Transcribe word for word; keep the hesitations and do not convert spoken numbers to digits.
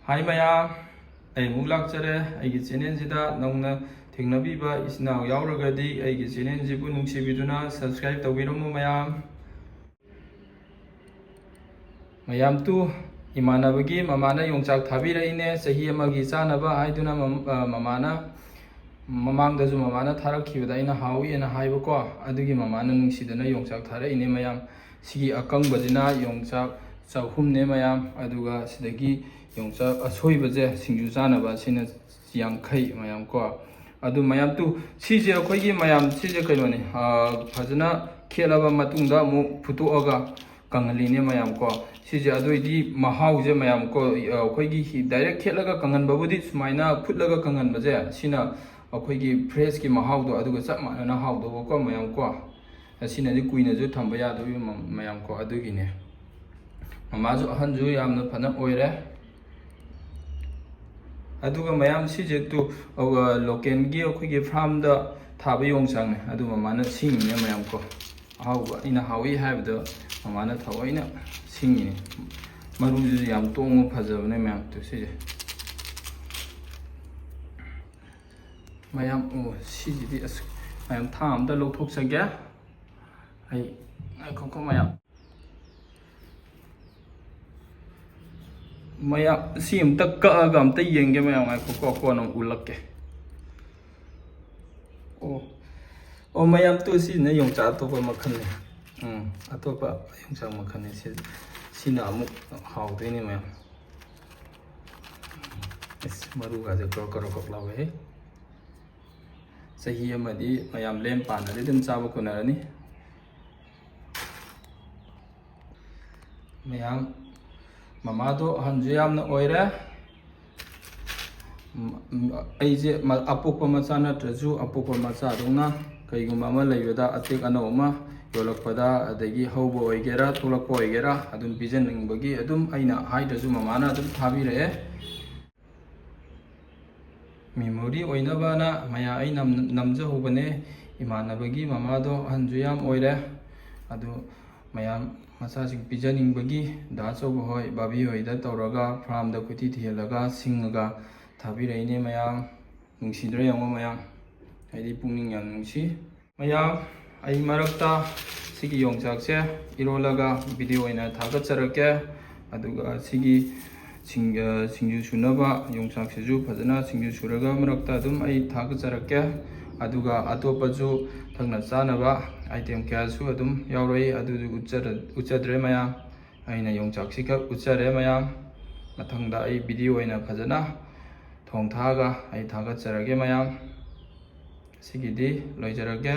ꯍꯥꯏ ꯃꯌꯥꯝ, ꯑꯩ ꯑꯃꯨꯛ ꯂꯥꯛꯆꯔꯦ꯫ ꯑꯩꯒꯤ ꯆꯦꯅꯦꯜꯁꯤꯗ ꯅꯧꯅ ꯊꯦꯡꯅꯕꯤꯕ ꯏꯆꯤꯟ ꯏꯅꯥꯎ ꯌꯥꯎꯔꯒꯗꯤ ꯑꯩꯒꯤ ꯆꯦꯅꯦꯜꯁꯤꯕꯨ ꯅꯨꯡꯁꯤꯕꯤꯗꯨꯅ subscribe ꯇꯧꯕꯤꯔꯝꯃꯨ ꯃꯌꯥꯝ꯫ ꯃꯌꯥꯝ ꯇꯨ, ꯏꯃꯥꯟꯅꯕꯒꯤ ꯃꯃꯥꯅ ꯌꯣꯡꯆꯥꯛ ꯊꯥꯕꯤꯔꯛꯏꯅꯦ, ꯆꯍꯤ ꯑꯃꯒꯤ ꯆꯥꯅꯕ ꯍꯥꯏꯗꯨꯅ ꯃꯝ-, ꯑ, ꯃꯃꯥꯅ, ꯃꯃꯥꯡꯗꯁꯨ ꯃꯃꯥꯅ ꯊꯥꯔꯛꯈꯤꯕꯗ ꯑꯩꯅ ꯍꯥꯎꯏ ꯑꯅ ꯍꯥꯏꯕꯀꯣ, ꯑꯗꯨꯒꯤ ꯃꯃꯥꯅ ꯅꯨꯡꯁꯤꯗꯅ ꯌꯣꯡꯆꯥꯛ ꯊꯥꯔꯛꯏꯅꯦ ꯃꯌꯥꯝ꯫ ꯁꯤꯒꯤ ꯑꯀꯪꯕꯁꯤꯅ ꯌꯣꯡꯆꯥꯛ ꯆꯍꯨꯝꯅꯦ ꯃꯌꯥꯝ, ꯑꯗꯨꯒ ꯁꯤꯗꯒꯤ ꯌꯣꯡꯆꯥꯛ ꯑꯁꯣꯏꯕꯁꯦ ꯁꯤꯡꯖꯨ ꯆꯥꯅꯕ ꯑꯁꯤꯅ ꯌꯥꯡꯈꯩ ꯃꯌꯥꯝ ꯀꯣ꯫ ꯑꯗꯨ ꯃꯌꯥꯝ ꯇꯨ, ꯁꯤꯁꯦ ꯑꯩꯈꯣꯏꯒꯤ ꯃꯌꯥꯝ, ꯁꯤꯁꯦ ꯀꯩꯅꯣꯅꯤ, ꯑ, ꯐꯖꯅ ꯈꯦꯠꯂꯕ ꯃꯇꯨꯡꯗ ꯑꯃꯨꯛ ꯐꯨꯠꯇꯣꯛꯑꯒ ꯀꯪꯍꯜꯂꯤꯅꯦ ꯃꯌꯥꯝ ꯀꯣ꯫ ꯁꯤꯁꯦ ꯑꯗꯨꯏꯗꯤ ꯃꯍꯥꯎꯁꯦ ꯃꯌꯥꯝ ꯀꯣ, ꯑ, ꯑꯩꯈꯣꯏꯒꯤ ꯍꯤ-, direct ꯈꯦꯠꯂꯒ ꯀꯪꯍꯟꯕꯕꯨꯗꯤ, ꯁꯨꯃꯥꯏꯅ ꯐꯨꯠꯂꯒ ꯀꯪꯍꯟꯕꯁꯦ, ꯁꯤꯅ ꯑꯩꯈꯣꯏꯒꯤ freshꯀꯤ ꯃꯍꯥꯎꯗꯣ ꯑꯗꯨꯒ ꯆꯞ ꯃꯥꯟꯅꯅ ꯍꯥꯎꯗꯧꯕꯀꯣ ꯃꯌꯥꯝ ꯀꯣ꯫ ꯑꯁꯤꯅꯗꯤ ꯀꯨꯏꯅꯁꯨ ꯊꯝꯕ ꯌꯥꯗꯣꯏꯕ ꯃ-, ꯃꯌꯥꯝ ꯀꯣ, ꯑꯗꯨꯒꯤꯅꯦ꯫ ꯃꯃꯥꯁꯨ ꯑꯍꯟꯁꯨ ꯌꯥꯝꯅ ꯐꯅ ꯑꯣꯏꯔꯦ꯫ ꯑꯗꯨꯒ ꯃꯌꯥꯝ ꯁꯤꯁꯦ ꯇꯨ, ꯑ, localꯒꯤ ꯑꯩꯈꯣꯏꯒꯤ farmꯗ ꯊꯥꯕ ꯌꯣꯡꯆꯥꯛꯅꯦ꯫ ꯑꯗꯨ ꯃꯃꯥꯅ ꯁꯤꯡꯉꯤꯅꯦ ꯃꯌꯥꯝ ꯀꯣ꯫ ꯑꯍꯥꯎꯕ, ꯑꯩꯅ ꯍꯥꯎꯏ ꯍꯥꯏꯕꯗꯣ ꯃꯃꯥꯅ ꯊꯑꯣꯏꯅ ꯁꯤꯡꯉꯤꯅꯦ꯫ ꯃꯔꯨꯁꯤꯁꯨ ꯌꯥꯝ ꯇꯣꯡꯕ ꯐꯖꯕꯅꯦ ꯃꯌꯥꯝ꯫ ꯇꯨ ꯁꯤꯁꯦ꯫ ꯃꯌꯥꯝ, ꯑꯣ, ꯁꯤꯁꯤꯗꯤ ꯑꯁ, ꯃꯌꯥꯝ ꯊꯥ ꯑꯝꯇ ꯂꯧꯊꯣꯛꯆꯒꯦ꯫ ꯑꯩ, ꯉꯥꯏꯈꯣꯀꯣ ꯃꯌꯥꯝ꯫ ꯃꯌꯥꯝ, ꯁꯤ ꯑꯝꯇ ꯀꯛꯑꯒ ꯑꯝꯇ ꯌꯦꯡꯒꯦ ꯃꯌꯥꯝ, ꯉꯥꯏꯈꯣꯀꯣ, ꯀꯣꯟꯅ ꯑꯃꯨꯛ ꯎꯠꯂꯛꯀꯦ꯫ ꯑꯣ, ꯑꯣ, ꯃꯌꯥꯝ, ꯇꯨ ꯁꯤꯁꯤꯅ ꯌꯣꯡꯆꯥꯛ ꯑꯇꯣꯞꯄ ꯃꯈꯜꯅꯦ꯫ ꯎꯝ, ꯑꯇꯣꯞꯄ ꯌꯣꯡꯆꯥꯛ ꯃꯈꯜꯅꯦ꯫ ꯁꯤ, ꯁꯤꯅ ꯑꯃꯨꯛ ꯍꯥꯎꯗꯣꯏꯅꯦ ꯃꯌꯥꯝ꯫ ꯑꯁ, ꯃꯔꯨꯒꯁꯦ ꯀ꯭ꯔꯣꯛ ꯀ꯭ꯔꯣꯛ ꯀ꯭ꯔꯣꯛ ꯂꯥꯎꯋꯦꯍꯦ꯫ ꯆꯍꯤ ꯑꯃꯗꯤ ꯃꯌꯥꯝ ꯂꯦꯝ ꯄꯥꯅꯗꯤ ꯑꯗꯨꯝ ꯆꯥꯕ ꯀꯣꯟꯅꯔꯅꯤ꯫ ꯃꯌꯥꯝ, ꯃꯃꯥꯗꯣ ꯑꯍꯟꯁꯨ ꯌꯥꯝꯅ ꯑꯣꯏꯔꯦ꯫ ꯎꯝ, ꯎꯝ, ꯑꯩꯁꯦ ꯃ-, ꯑꯄꯣꯛꯄ ꯃꯆꯥ ꯅꯠꯇ꯭ꯔꯁꯨ ꯑꯄꯣꯛꯄ ꯃꯆꯥꯗꯧꯅ ꯀꯩꯒꯨꯝꯕ ꯑꯃ ꯂꯩꯕꯗ, ꯑꯇꯦꯛ ꯑꯅꯧ ꯑꯃ ꯌꯣꯜꯂꯛꯄꯗ, ꯑꯗꯒꯤ ꯍꯧꯕ ꯑꯣꯏꯒꯦꯔꯥ, ꯊꯣꯛꯂꯛꯄ ꯑꯣꯏꯒꯦꯔꯥ, ꯑꯗꯨꯝ ꯄꯤꯖꯅꯤꯡꯕꯒꯤ ꯑꯗꯨꯝ ꯑꯩꯅ ꯍꯥꯏꯗ꯭ꯔꯁꯨ ꯃꯃꯥꯅ ꯑꯗꯨꯝ ꯊꯥꯕꯤꯔꯛꯑꯦ꯫ Memory ꯑꯣꯏꯅꯕꯅ ꯃꯌꯥꯝ ꯑꯩ ꯅꯝ-, ꯅꯝꯖꯍꯧꯕꯅꯦ꯫ ꯏꯃꯥꯟꯅꯕꯒꯤ ꯃꯃꯥꯗꯣ ꯑꯍꯟꯁꯨ ꯌꯥꯝ ꯑꯣꯏꯔꯦ꯫ ꯑꯗꯨ ꯃꯌꯥꯝ, ꯃꯆꯥꯁꯤꯡ ꯄꯤꯖꯅꯤꯡꯕꯒꯤ ꯗꯥ ꯑꯆꯧꯕ ꯍꯣꯏ, ꯕꯥꯕꯤ ꯍꯣꯏꯗ ꯇꯧꯔꯒ farmꯗ ꯈꯨꯠꯊꯤ ꯊꯤꯍꯜꯂꯒ ꯁꯤꯡꯉꯒ ꯊꯥꯕꯤꯔꯛꯏꯅꯦ ꯃꯌꯥꯝ꯫ ꯅꯨꯡꯁꯤꯗ꯭ꯔꯥ ꯌꯦꯡꯉꯣ ꯃꯌꯥꯝ, ꯑꯩꯗꯤ ꯄꯨꯛꯅꯤꯡ ꯌꯥꯝ ꯅꯨꯡꯁꯤ꯫ ꯃꯌꯥꯝ, ꯑꯩ ꯃꯔꯛꯇ ꯁꯤꯒꯤ ꯌꯣꯡꯆꯥꯛꯁꯦ ꯏꯔꯣꯜꯂꯒ video ꯑꯣꯏꯅ ꯊꯥꯒꯠꯆꯔꯛꯀꯦ꯫ ꯑꯗꯨꯒ ꯁꯤꯒꯤ ꯁꯤꯡ-, ꯑ, ꯁꯤꯡꯖꯨ ꯁꯨꯅꯕ ꯌꯣꯡꯆꯥꯛꯁꯤꯁꯨ ꯐꯖꯅ ꯁꯤꯡꯖꯨ ꯁꯨꯔꯒ ꯃꯔꯛꯇ ꯑꯗꯨꯝ ꯑꯩ ꯊꯥꯒꯠꯆꯔꯛꯀꯦ꯫ ꯑꯗꯨꯒ ꯑꯇꯣꯞꯄꯁꯨ ꯊꯛꯅ ꯆꯥꯅꯕ item ꯀꯌꯥꯁꯨ ꯑꯗꯨꯝ ꯌꯥꯎꯔꯛꯏ, ꯑꯗꯨꯁꯨ ꯎꯠꯆꯔ-, ꯎꯠꯆꯗ꯭ꯔꯦ ꯃꯌꯥꯝ꯫ ꯑꯩꯅ ꯌꯣꯡꯆꯥꯛꯁꯤꯈꯛ ꯎꯠꯆꯔꯦ ꯃꯌꯥꯝ꯫ ꯃꯊꯪꯗ ꯑꯩ video ꯑꯣꯏꯅ ꯐꯖꯅ ꯊꯣꯡ ꯊꯥꯛꯑꯒ ꯑꯩ ꯊꯥꯒꯠꯆꯔꯒꯦ ꯃꯌꯥꯝ꯫ ꯁꯤꯒꯤꯗꯤ ꯂꯣꯏꯖꯔꯒꯦ꯫